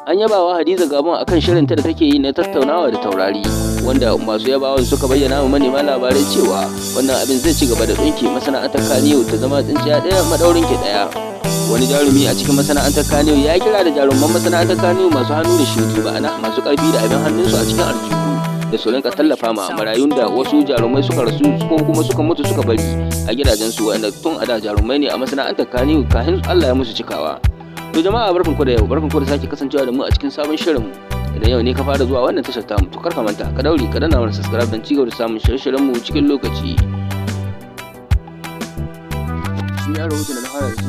An yabawa Hadiza Gabon akan shirinta da take yi na tattaunawa da taurari, wanda masu yabawan suka bayyana wa manema labarai cewa wannan abin zai ci gaba da ɗinke masana'antar Kannywood ta zama tsinciya ɗaya maɗaurin ki ɗaya. Wani jarumi a cikin masana'antar Kannywood ya kira da jaruman masana'antar Kannywood masu hannu da shuni, ma'ana masu ƙarfi da abin hannunsu a cikin aljihu, da su rinka tallafa ma marayun da wasu jarumai suka rasu ko kuma suka mutu suka bari a gidajensu, waɗanda tun a da jarumai ne a masana'antar Kannywood kafin Allah ya musu cikawa. To jama'a, barkanku da yau, barkanku da sake kasancewa da mu a cikin sabon shirin. Idan yau ne ka fara zuwa wannan tashar tamu, to kar ka manta ka daure ka danna mana subscribe don cigaba da samun shirye-shiryen mu cikin lokaci. Shi ya rahoton da na fara da shi.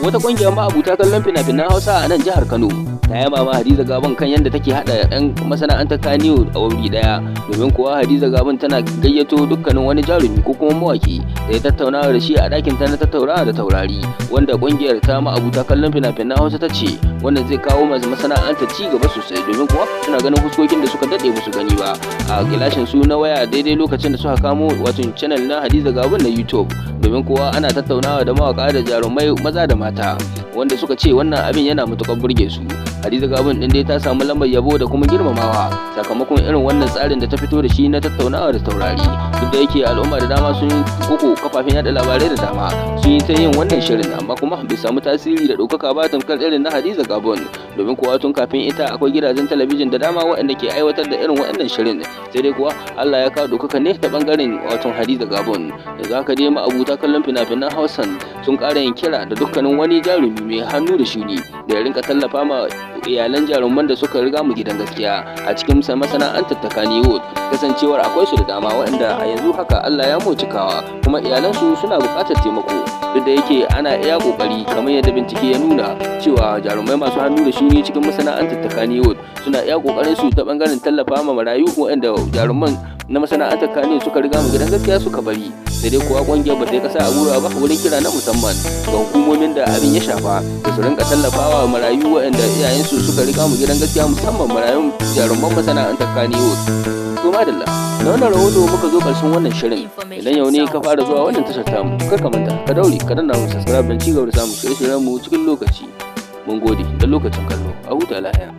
Wata kungiyar ma'abuta kallon fina-finan Hausa a nan jihar Kano ta yaba ma Hadiza Gabon kan yadda take hada yan masana'antar Kannywood a wuri daya, domin kuwa Hadiza Gabon tana gayyato dukkanin wani jarumi ko kuma mawaki da ya tattauna da shi a ɗakin ta na tattaunawa da taurari, wanda kungiyar ta ma'abuta kallon fina-finan Hausa ta ce wannan zai kawo masu masana'antar ci gaba sosai, domin kuwa suna ganin huskokin da suka daɗe musu gani ba a gilashin su na waya daidai lokacin da suka kamo wato channel na Hadiza Gabon na YouTube, domin kuwa ana tattaunawa da mawaka da jarumai maza da mata, wanda suka ce wannan abin yana matukar burge su. Hadiza Gabon din dai ta samu lambar yabo da kuma girmamawa sakamakon irin wannan tsarin da ta fito da shi na tattaunawa da taurari, duk da yake al'umma da dama sun koko kafafen yada labarai da dama sun yi ta yin wannan shirin, amma kuma bai samu tasiri da ɗaukaka ba tamkar irin na Hadiza Gabon, domin kuwa tun kafin ita akwai gidajen talabijin da dama waɗanda ke aiwatar da irin waɗannan shirin, sai dai kuwa Allah ya kawo ɗaukaka ne ta ɓangaren wato Hadiza Gabon. Yanzu haka dai ma'abuta kallon fina-finan Hausan sun ƙara yin kira da dukkanin wani jarumi mai hannu da shuni da ya rinka tallafa ma iyalan jaruman da suka riga mu gidan gaskiya a cikin masana'antar ta Kannywood, kasancewar akwai su da dama waɗanda a yanzu haka Allah ya cikawa kuma iyalansu suna buƙatar taimako, duk da yake ana iya ƙoƙari kamar yadda bincike ya nuna cewa jarumai masu hannu da shuni cikin masana'antar ta Kannywood suna iya ƙoƙarin su ta ɓangaren tallafa ma marayu waɗanda jaruman na masana'antar Kannywood suka riga mu gidan gaskiya suka bari. Sai dai kuwa ƙungiyar ba ta yi ƙasa a gwiwa ba wurin kira na musamman ga hukumomin da abin ya shafa da su rinka tallafawa marayu waɗanda iyayensu suka riga mu gidan gaskiya, musamman marayun jaruman masana'antar Kannywood. To madalla, da wannan rahoto muka zo ƙarshen wannan shirin. Idan yau ne ka fara zuwa wannan tashar tamu, kar ka manta ka daure ka danna mu subscribe don cigaba da samun shirye-shiryen mu cikin lokaci. Mun gode da lokacin kallo, a huta lahiya.